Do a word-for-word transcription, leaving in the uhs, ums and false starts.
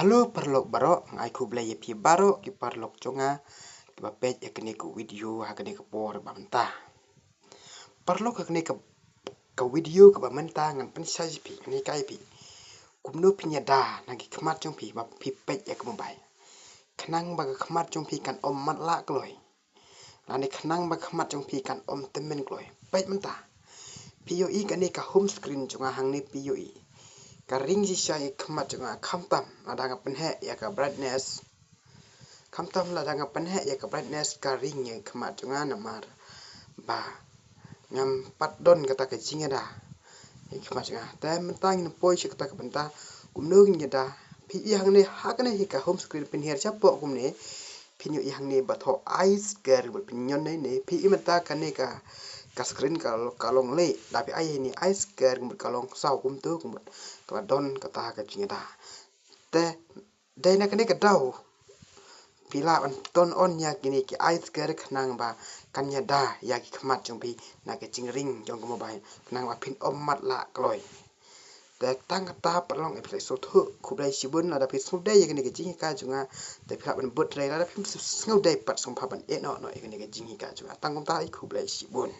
Hello paralok baroh, nga ai khublei ïa phi baroh ki paralok jong nga kiba peit ïa kane ka video ha kane ka por ba mynta. Paralok, ha kane ka, ka video kaba mynta ngan pynshai ïa phi, ngan hikai ïa phi kumno phin ïada na ki khmat jong phi ba phi peit ïa ka mobile, khnang ba ka khmat jong phi kan ym matlah kloi. Lane khnang ba khmat jong phi kan ym tymmen kloi. Peit mynta. Phi ïohi kane ka home screen jong nga hangne, phi ïohi ka ring shisha ïa khmat jong nga, khamtam lada nga pynheh ïa ka brightness. Khamtam lada nga pynheh ïa ka brightness ka ring ïa khmat jong nga namar ba ngam pat don kata ka jingïada ïa khmat jong nga. Te mynta ngin poi sha kata ka bynta kumno ngin ïada. Phi ïohi hangne, ha kane hi ka home screen, phin hiar shapoh kumne. Phin ïohi hangne ba thoh iSquare, kumta phin ñion ne ne. Phi ïohi mynta kane ka, ka screen ka, ka long leh. Da phi ai ne iSquare kumta ka long saw kumta, kumta ka la don kata ka jingïada. Te dei na kane ka daw phi lah ban turn on ïa kine ki iSquare khnang ba kan ïada ïa ki khmat jong phi na ka jingring jong ka mobile, khnang ba phin ym matlah kloi. Te tang kata pat long, phi la sngewthuh, khublei shibun. Lada phi sngewdei ïa kane ka jinghikai jong nga, te phi lah ban bud rei. Lada phi sngewdei pat, sngewbha ban ïeh noh noh ïa kane ka jinghikai jong nga. Tang kumta, khublei shibun.